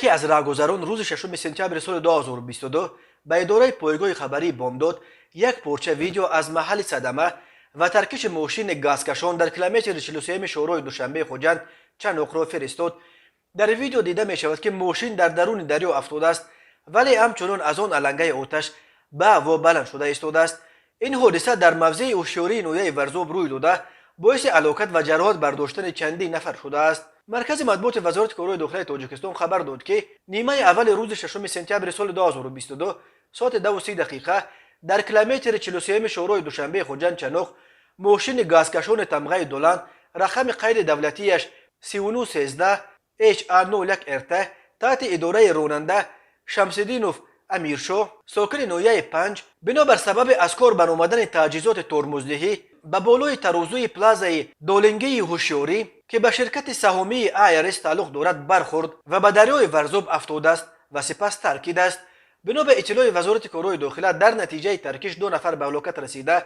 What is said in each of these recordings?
Яке аз раҳгузарон рӯзи 6 сентябри соли 2022 ба идораи пойгоҳи хабарии «Бомдод» як порча видео аз маҳалли садама ва таркиши мошини газкашон дар километри 43 шоҳроҳи Душанбеи Хуҷанд Чаноқро фиристод. Дар видео дида мешавад, ки мошин дар даруни дарё афтодааст, вале ҳамчунон аз он алангаи оташ ба ҳаво баланд шуда истодааст. Ин ҳодиса дар мавзеи ҳушёрии ноҳияи Варзоб рӯй дода, боиси ҳалокат ва ҷароҳат бардоштани чандин нафар шудааст. Маркази матбуоти Вазорати корҳои дохилаи Тоҷикистон хабар дод, ки нимаи аввали рӯзи 6 сентябри соли 2022 соати 10:30 дақиқа дар километри 43 шоҳроҳи Душанбеи Хуҷанд Чаноқ мошини газкашони тамғаи «Долан», рақами қайди давлатияш 3913 HA01 RT, таҳти идораи ронанда Шамсиддинов Амиршоҳ, сокини ноҳияи Панҷ, бинобар сабаби аз кор баромадани таҷҳизоти тормоздиҳӣ ба болои тарозуи плазаи долингии Ҳушёрӣ, ки ба ширкати саҳомии АРС тааллуқ дорад, бархӯрд ва ба дарёи Варзоб афтодааст ва сипас таркидааст. Бино ба иттилои Вазорати корҳои дохила, дар натиҷаи таркиш ду нафар ба ҳалокат расида,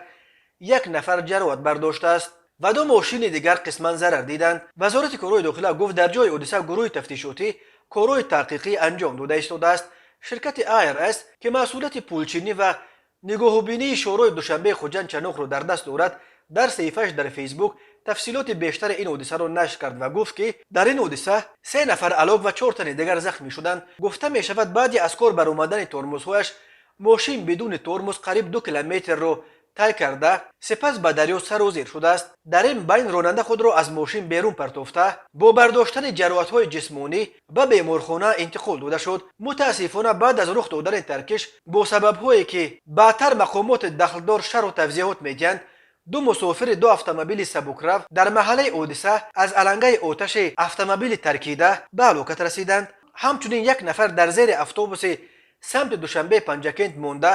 як нафар ҷароҳат бардоштааст ва ду мошини дигар қисман зарар диданд. Вазорати корҳои дохила гуфт, дар ҷои ҳодиса гурӯҳи тафтишотӣ корҳои таҳқиқӣ анҷом дода истодааст. Ширкати АРС, ки масъулияти пулчинӣ ва нигоҳубинии шоҳроҳи Душанбеи Хуҷанд Чаноқро дар даст дорад, дар саҳифааш дар Фейсбук тафсилоти бештари ин ҳодисаро нашр кард ва гуфт, ки дар ин ҳодиса се нафар ҳалок ва чор тани дигар захмӣ шуданд. Гуфта мешавад, баъди аз кор баромадани тормозҳояш мошин бидуни тормоз қариб 2 километрро тай карда, сипас ба дарё сарозер шудааст. Дар ин байн ронанда худро аз мошин берун партофта, бо бардоштани ҷароҳатҳои ҷисмонӣ ба беморхона интиқол дода шуд. Мутаассифона, баъд аз рух додани таркиш, бо сабабҳое, ки баъдтар мақомоти дахлдор шарҳу тавзеҳот медиҳанд, ду мусофири ду автомобили сабукрав дар маҳаллаи ҳодиса аз алангаи оташи автомобили таркида ба ҳалокат расиданд. Ҳамчунин як нафар дар зери автобуси самти Душанбе Панҷакент монда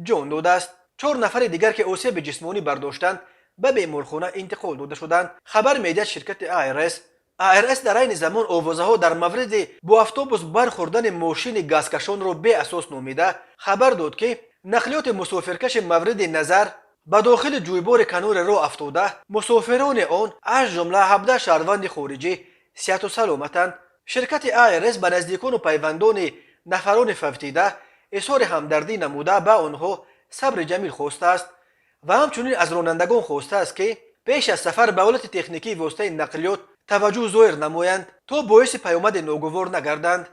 ҷон додааст. Чор нафари дигар, ки осеби ҷисмонӣ бардоштанд, ба беморхона интиқол дода шуданд, хабар медиҳад ширкати АРС. АРС дар айни замон овозаҳо дар мавриди бо автобус бархӯрдани мошини газкашонро беасос номида, хабар дод, ки нақлиёти мусофиркаши мавриди назар ба дохили ҷӯйбори канори роҳ афтода, мусофирони он, аз ҷумла 17 шаҳрванди хориҷӣ, сиҳату саломатанд. Ширкати АРС ба наздикону пайвандони нафарони фавтида изҳори ҳамдардӣ намуда, ба онҳо сабри ҷамил хостааст ва ҳамчунин аз ронандагон хостааст, ки пеш аз сафар ба ҳолати техникии воситаи нақлиёт таваҷҷӯҳ зоҳир намоянд, то боиси паёмади ногувор нагарданд.